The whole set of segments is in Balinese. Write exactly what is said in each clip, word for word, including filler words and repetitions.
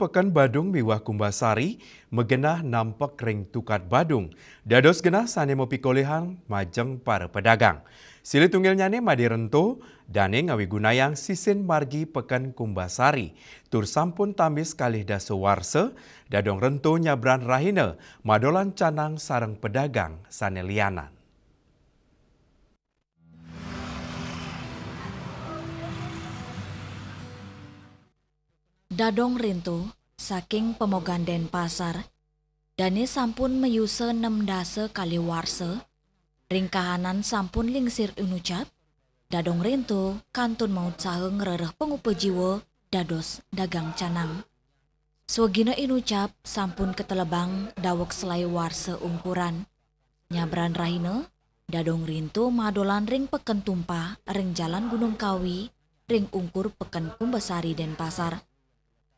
Peken Badung miwah Kumbasari magenah nampek ring Tukad Badung, dados genah sane mapikolihan majeng para pedagang. Silih tunggilnyane made rento, dane ngawigunayang sisin margi Peken Kumbasari, tur sampun tambis kalih dasa warsa, Dadong Rento nyabran rahina madolan canang sareng pedagang sane lianan. Dadong Rento saking Pemogan Denpasar, dane sampun mayusa nem dasa kalih warsa, ring kahanan sampun lingsir inucap, Dadong Rento kantun mautsaha ngrereh pangupa jiwa dados dagang canang. Swagina inucap sampun katelebang daweg selai warsa ungkuran. Nyabran rahina, Dadong Rento madolan ring Peken Tumpah ring Jalan Gunung Kawi, ring ungkur Peken Kumbasari Denpasar.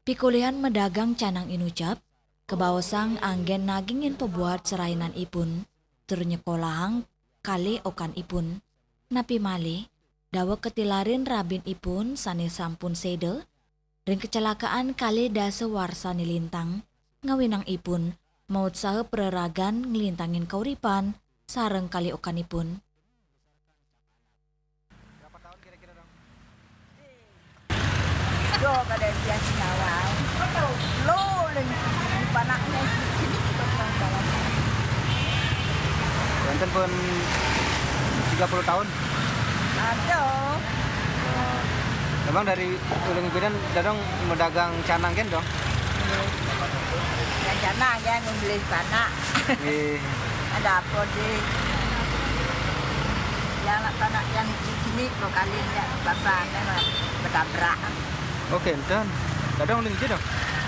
Pikolihan madagang canang inucap, kabaosang anggen nagingin pabuat serahinanipun, tur nyekolahang kalih okanipun. Napi malih, daweg katilarin rabinipun sane sampun seda, ring kecelakaan kalih dasa warsane lintang, ngawinang ipun mautsaha praragan nglintangin kauripan sareng kalih okanipun. Yo, kada biasa ngawal. Lo, lagi di panaknya. Wenten pun tiga puluh tahun. Ada. Emang dari ulun pidan dadong madagang canang ken dong? Yang canang ya, membeli panak. Nggih. Ada apa di yang nak panak yang di sini kok kali ya bapak memang bertabrak. Oke, enten. Dadong ulun hiji dong.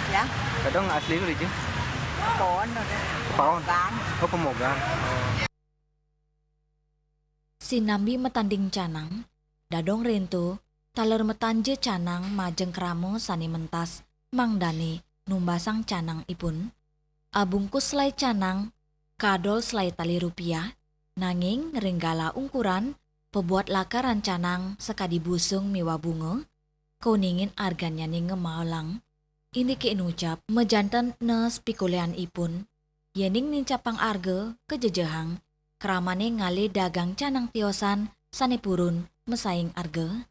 Ya, Dadong asli ulun hiji. pohon ada. Paon. Kan. Oh, Pemogan. Sinambi matanding canang, Dadong Rento taler matanja canang majeng krama sane mentas mangdane numbasang canang ipun. Abungkus selai canang kadol selai tali rupiah, nanging ring galah ungkuran pabuat lakaran canang sakadi busung miwah bunga, koningin argannyane ngemaolang. Indike inucap majanten nes pikolihan ipun, yening nincapang arga kajejehang, kramane ngalih dagang canang tiosan sane purun masaing arga.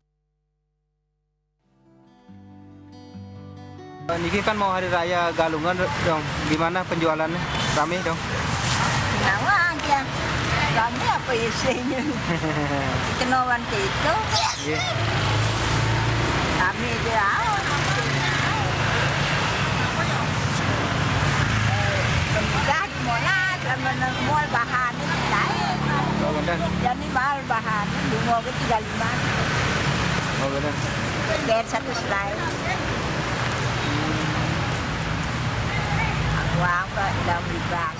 Niki kan mau hari raya Galungan dong. Gimana penjualannya? Rame dong. Nawa aja. Kami apa isinya? Kenowan itu. Nggih. Kami dia. Kemudian mola sama nang mall bahan lain. Oh, wenten. Jadi mahal bahan bunga ke tiga lima. Oh, wenten. Bayar satu selai. Aku apa dalam libas.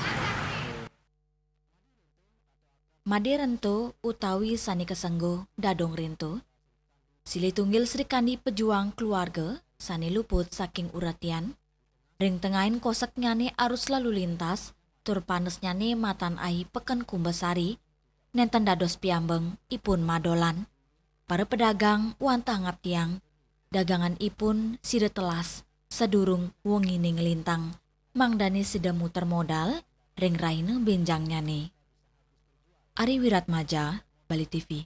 Made Rento utawi sane kasengguh Dadong Rento, silih tunggil Sri Kandi pejuang keluarga sane luput saking uratian. Ring tengahin koseknyane arus lalu lintas tur panesnyane matan ahi Peken Kumbasari, nenten dados piambeng ipun madolan. Para pedagang wantah ngaptiang dagangan ipun sida telas sadurung wengine nglintang, mangdane sida muter modal ring rahina benjangnyane. Ari Wiratmaja, Bali T V.